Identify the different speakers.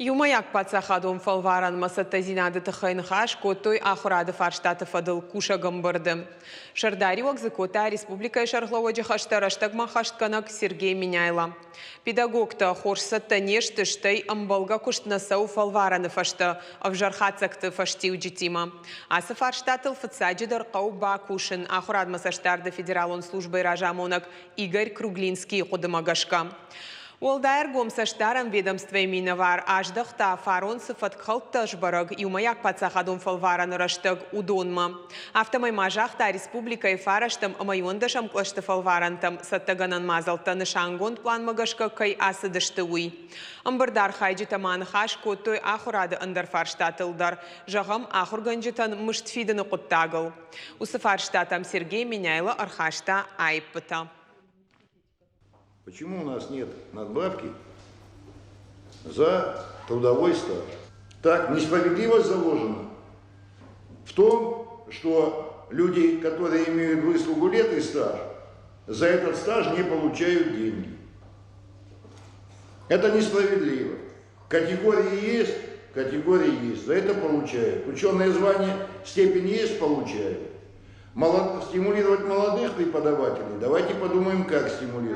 Speaker 1: Иумӕйаг паддзахадон фӕлварӕнмӕ цӕттӕдзинады тыххӕй ныхас кодтой ахуырады фарстаты фӕдыл кусӕг ӕмбырды. Сӕрдариуӕг дзы кодта республикӕйы сӕргълӕууӕджы хӕстӕ рӕстӕгмӕ ӕххӕстгӕнӕг Сергей Меняйло. Педагогтӕ хорз цӕттӕ не сты, стӕй ӕмбӕлгӕ куыст нӕ цӕуы фӕлварӕны фӕстӕ ӕвзӕр хатдзӕгты фӕстиуджытимӕ. Ацы фарстатыл фыццаджыдӕр хъӕуы бакусын ахуырадмӕ цӕстдарды федералон службӕйы разамонӕг Игорь Круглинскийы хъуыдымӕ гӕсгӕ. Уӕлдай ӕргом цӕстдарӕн ведомствӕйы минӕвар аздӕхта, фарон цы фӕткхӕлдтӕ сбӕрӕг иумӕйаг паддзахадон фӕлварӕны рӕстӕг, уыдонмӕ. Афтӕмӕй ма загъта, республикӕйы фарӕстӕм ӕмӕ иуӕндӕсӕм кълӕсты фӕлварӕнтӕм цӕттӕгӕнӕн мадзӕлттӕ нысангонд пъланмӕ гӕсгӕ кӕй ацыдысты, уый. Ӕмбырды архайджытӕ ма ныхас кодтой ахуырады ӕндӕр фарстатыл дӕр, зӕгъӕм, ахуыргӕнджытӕн мызд фидыны хъуыддагыл. Уыцы фарстатӕм Сергей Меняйло ӕрхаста аиппытӕ.
Speaker 2: Почему у нас нет надбавки за трудовой стаж? Так, несправедливость заложена в том, что люди, которые имеют выслугу лет и стаж, за этот стаж не получают деньги. Это несправедливо. Категории есть, категории есть, за это получают. Ученые звания, степень есть, получают. Молод... Стимулировать молодых преподавателей, давайте подумаем, как стимулировать.